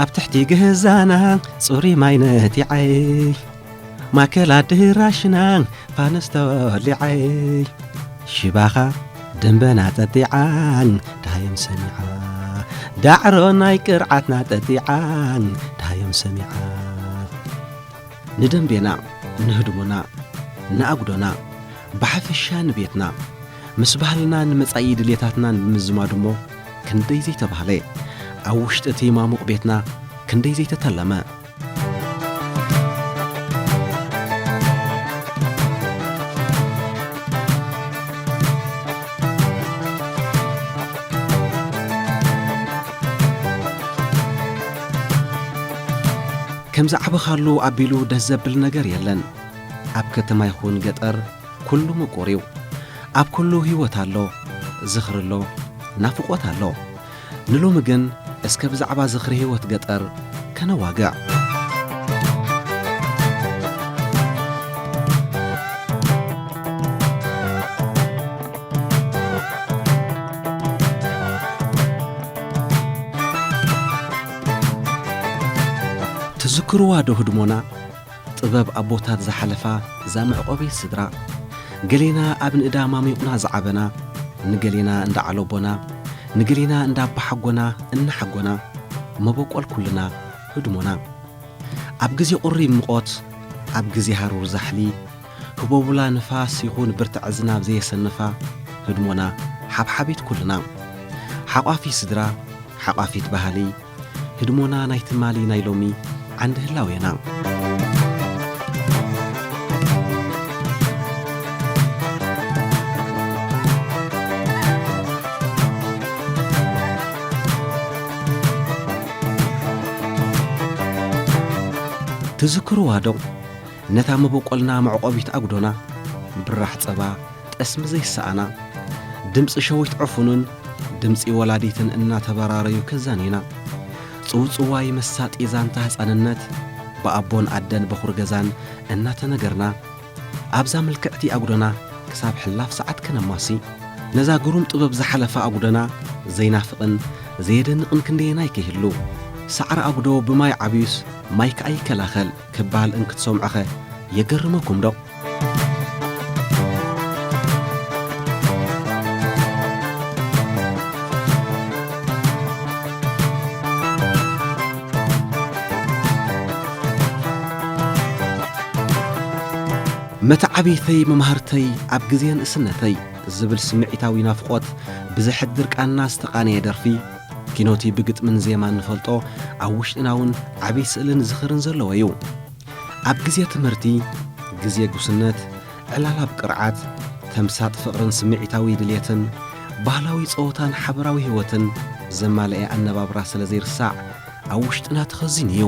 ኣብ ትሕቲ ገዛና ጽሩይ ማይ ነቲዓይ፣ ማእከል ኣድራሽና ፋኑስ ተወሊዓይ፣ ሽባኻ ደንበና ጠጢዓን ደሃዮም ሰሚዓ፣ ዳዕሮ ናይ ቅርዓትና ጠጢዓን ደሃዮም ሰሚዓ። ንደንቤና፣ ንህድሞና፣ ንኣጉዶና፣ ብሓፈሻ ንቤትና፣ ምስ ባህልናን መጻኢ ድሌታትናን ብምዝማድ እሞ ክንደይ ዘይተባህለ፣ ኣብ ውሽጢ እቲ ማሙቕ ቤትና ክንደይ ዘይተተለመ። ከም ዝዓበኻሉ ኣቢሉ ደስ ዘብል ነገር የለን። ኣብ ከተማ ይኹን ገጠር ኩሉ ምቁር እዩ። ኣብ ኩሉ ህይወት ኣሎ፣ ዝኽሪ ኣሎ፣ ናፍቖት ኣሎ። ንሎሚ ግን እስከ ብዛዕባ ዝኽሪ ህይወት ገጠር ከነዋግዕ። ትዝክርዋ ዶ ህድሞና? ጥበብ ኣቦታት ዝሓለፋ እዛ መዕቆቢት ስድራ፣ ገሌና ኣብ ንእዳ ማሚቑና ዝዓበና፣ ንገሌና እንዳ ዓለቦና፣ ንገሌና እንዳ ኣባሓጎና እናሓጎና፣ መበቆል ኩልና ህድሞና። ኣብ ግዜ ቁሪ ሙቖት፣ ኣብ ግዜ ሃሩር ዛሕሊ፣ ህቦቡላ ንፋስ ይኹን ብርትዐ ዝናብ ዘየሰንፋ ህድሞና ሓብሓቢት ኩልና። ሓቋፊ ስድራ፣ ሓቋፊት ባህሊ፣ ህድሞና ናይ ትማሊ ናይ ሎሚ ዓንዲ ህላዌና። ትዝክርዋ ዶ ነታ መበቆልና መዕቆቢት ኣጉዶና? ብራሕ ጸባ ጠስሚ ዘይሰኣና፣ ድምጺ ሸዊት ዕፉንን ድምጺ ወላዲትን እናተበራረዩ ከዛንዩና። ጽውጽዋይ መሳጢ ዛንታ ህጻንነት ብኣቦን ኣደን በኹር ገዛን እናተነገርና፣ ኣብዛ ምልክዕቲ ኣጉዶና ክሳብ ሕላፍ ሰዓት ከነማሲ፣ ነዛ ግሩም ጥበብ ዝሓለፈ ኣጉዶና ዘይናፍቕን ዘየደንቕን ክንደየናይ ከይህሉ። ሳዕሪ ኣጉዶ ብማይ ዓብዩስ ማይ ከኣ ይከላኸል ክበሃል እንክትሰምዑኸ የገርመኩም ዶ? መተዓብይተይ መማህርተይ ኣብ ግዜ ንእስነተይ ዝብል ስምዒታዊ ናፍቖት ብዘሕድር ቃና ዝተቓነየ ደርፊ፣ ኪኖቲ ብግጥምን ዜማን ንፈልጦ ኣብ ውሽጥና እውን ዓብዪ ስእልን ዝኽርን ዘለዎ እዩ። ኣብ ግዜ ትምህርቲ፣ ግዜ ጉስነት፣ ዕላል ኣብ ቅርዓት፣ ተምሳጥ ፍቕርን ስምዒታዊ ድልየትን፣ ባህላዊ ጸወታን ሓበራዊ ህይወትን ዘማልአ ኣነባብራ ስለ ዘይርሳዕ፣ ኣብ ውሽጥና ተኸዚኑ እዩ።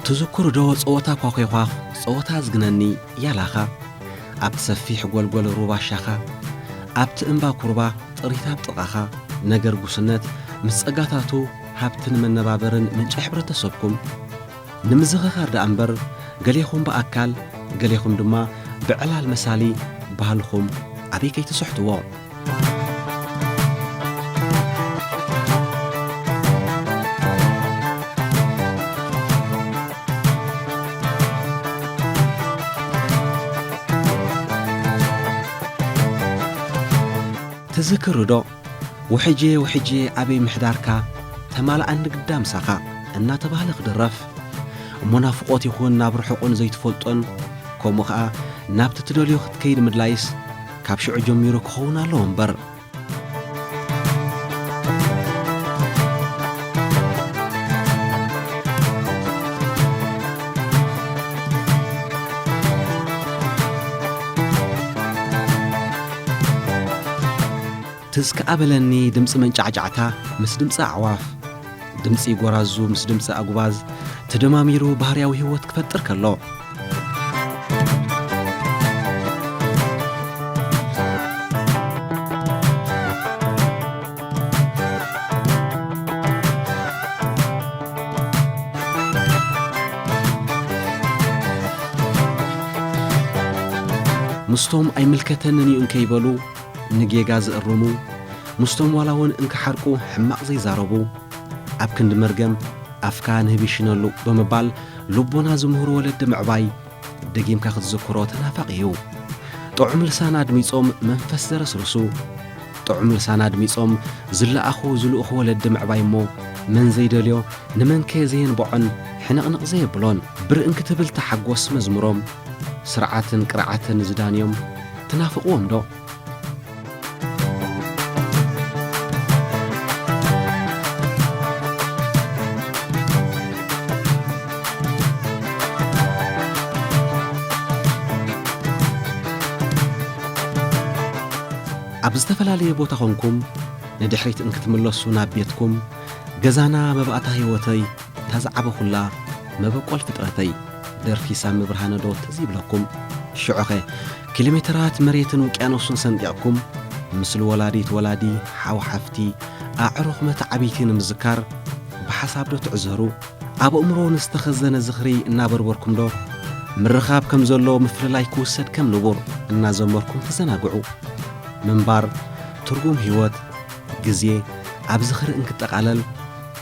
ትዝክሩ ዶ ጸወታ ኳኺዃኽ፣ ጸወታ ዝግነኒ ያላኻ፣ ኣብቲ ሰፊሕ ጎልጎል ሩባ ሻኻ፣ ኣብቲ እምባ ኩርባ ጥሪት ኣብ ጥቓኻ፣ ነገር ጉስነት ምስ ጸጋታቱ ሃብትን መነባበርን ምንጪ ሕብረተሰብኩም ንምዝኽኻር ደኣ እምበር፣ ገሌኹም ብኣካል፣ ገሌኹም ድማ ብዕላል መሳሊ ባህልኹም ኣበይ ከይትስሕትዎ። ትዝክሩ ዶ? ውሕጄ ውሕጄ ኣበይ ምሕዳርካ፣ ተማልኣኒ ግዳ ምሳኻ እናተባህለ ክድረፍ። እሞ ናፍቖት ይኹን ናብ ርሑቕን ዘይትፈልጦን፣ ከምኡ ኸኣ ናብቲ ትደልዮ ክትከይድ ምድላይስ ካብ ሽዑ ጀሚሩ ክኸውን ኣለዎ እምበር። ትዝ ከኣ በለኒ ድምጺ መንጫዕጫዕታ ምስ ድምጺ ኣዕዋፍ፣ ድምጺ ጎራዙ ምስ ድምጺ ኣጉባዝ ተደማሚሩ ባህርያዊ ህይወት ክፈጥር ከሎ። ምስቶም ኣይምልከተንን እዩ እንከይበሉ ንጌጋ ዝእርሙ፣ ምስቶም ዋላ እውን እንክሓርቁ ሕማቕ ዘይዛረቡ፣ ኣብ ክንዲ መርገም ኣፍካ ንህቢ ሽነሉ ብምባል ልቦና ዝምህሩ ወለዲ ምዕባይ ደጊምካ ክትዝክሮ ተናፋቒ እዩ። ጥዑም ልሳን ኣድሚጾም መንፈስ ዘረስርሱ፣ ጥዑም ልሳን ኣድሚጾም ዝለኣኹ ዝልእኹ ወለዲ ምዕባይ እሞ መን ዘይደልዮ ንመንከ ዘየንብዖን ሕንቕንቕ ዘየብሎን ብርእ እንክትብል ተሓጎስ መዝሙሮም ስርዓትን ቅርዓትን ዝዳንዮም ትናፍቕዎም ዶ? ኣብ ዝተፈላለየ ቦታ ኾንኩም ንድሕሪት እንክትምለሱ ናብ ቤትኩም፣ ገዛና መባእታ ህይወተይ፣ እታ ዝዓበኹላ መበቆል ፍጥረተይ፣ ደርፊ ሳሚ ብርሃነ ዶ ተዘይብለኩም? ሽዑኸ ኪሎሜተራት መሬትን ውቅያኖስን ሰንጢቕኩም፣ ምስሊ ወላዲት ወላዲ፣ ሓው ሓፍቲ፣ ኣዕሩኽ መተዓብይቲ ንምዝካር ብሓሳብ ዶ ትዕዘሩ? ኣብ ኣእምሮ ንዝተኸዘነ ዝኽሪ እናበርበርኩም ዶ ምርኻብ ከም ዘሎ ምፍልላይ ክውሰድ ከም ንቡር እናዘመርኩም ትዘናግዑ? ምንባር፣ ትርጉም ህይወት፣ ግዜ ኣብ ዝኽሪ እንክጠቓለል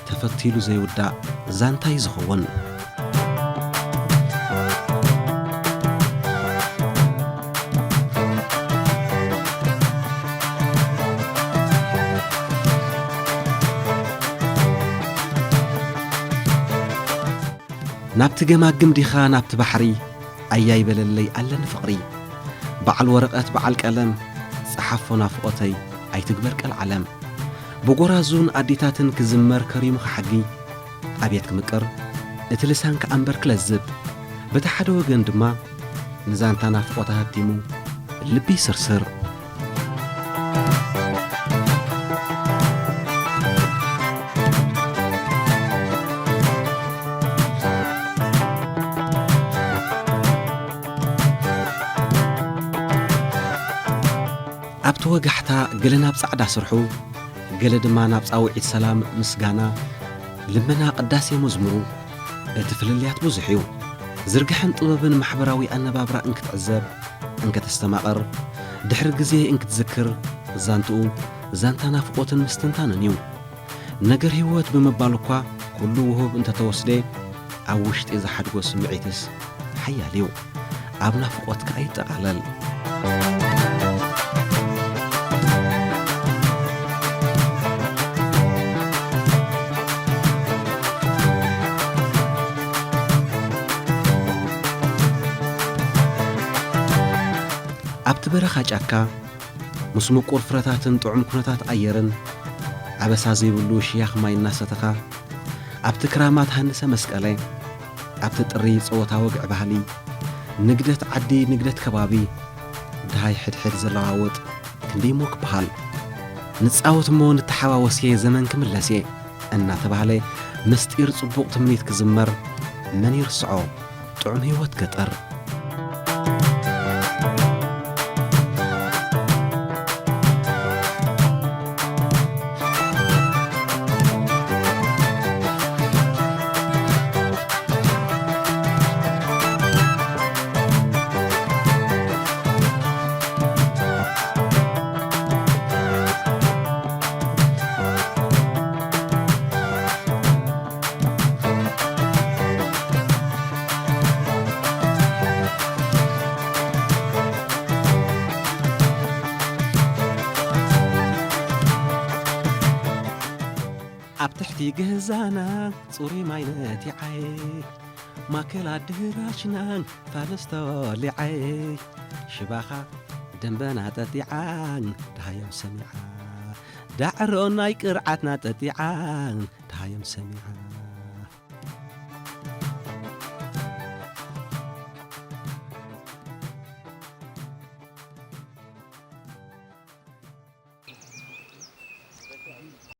ተፈቲሉ ዘይውዳእ ዛንታ እዩ ዝኸውን። ናብቲ ገማግም ዲኻ ናብቲ ባሕሪ፣ ኣያይ በለለይ ኣለኒ ፍቕሪ። በዓል ወረቐት በዓል ቀለም፣ ጸሓፎ ናፍቖተይ ኣይትግበር ቀልዓለም። ብጎራዙን ኣዴታትን ክዝመር ከሪሙ ክሓጊ፣ ኣብየት ክምቅር እቲ ልሳን ከኣ እምበር ክለዝብ። በቲ ሓደ ወገን ድማ ንዛንታ ናፍቖት ኣሃዲሙ ልቢ ይስርስር። ኣብቲ ወጋሕታ ገለ ናብ ጻዕዳ ስርሑ፣ ገለ ድማ ናብ ጻውዒት ሰላም፣ ምስጋና፣ ልመና፣ ቅዳሴ፣ መዝሙሩ፣ እቲ ፍልልያት ብዙሕ እዩ። ዝርግሐን ጥበብን ማሕበራዊ ኣነባብራ እንክትዕዘብ፣ እንከተስተማቕር፣ ድሕሪ ግዜ እንክትዝክር፣ ዛንትኡ ዛንታ ናፍቖትን ምስትንታንን እዩ። ነገር ህይወት ብምባል እኳ ኩሉ ውሁብ እንተተወስደ፣ ኣብ ውሽጢ ዝሓድጎ ስምዒትስ ሓያል እዩ። ኣብ ናፍቖት ከኣ ይጠቓለል። ኣብቲ በረኻ ጫካ፣ ምስ ምቁር ፍረታትን ጥዑም ኩነታት ኣየርን፣ ኣበሳ ዘይብሉ ሽያኽ ማይ እናሰተኻ፣ ኣብቲ ክራማት ሃንሰ መስቀለ፣ ኣብቲ ጥሪ ጸወታ ወግዒ ባህሊ፣ ንግደት ዓዲ፣ ንግደት ከባቢ፣ ደሃይ ሕድሕድ ዘለዋወጥ ክንደይ እሞ ክበሃል። ንጻወት እሞ ንተሓዋወስየ ዘመን ክምለስየ እናተባህለ ምስጢር ጽቡቕ ትምኒት ክዝመር መን ይርስዖ? ጥዑም ህይወት ገጠር። ኣብ ትሕቲ ገዛና ጽሩይ ማይ ነቲዓይ፣ ማእከል ኣድራሽና ፋኑስ ተወሊዓይ፣ ሽባኻ ደንበና ጠጢዓን ደሃዮም ሰሚዓ፣ ዳዕሮ ናይ ቅርዓትና ጠጢዓን ደሃዮም ሰሚዓ።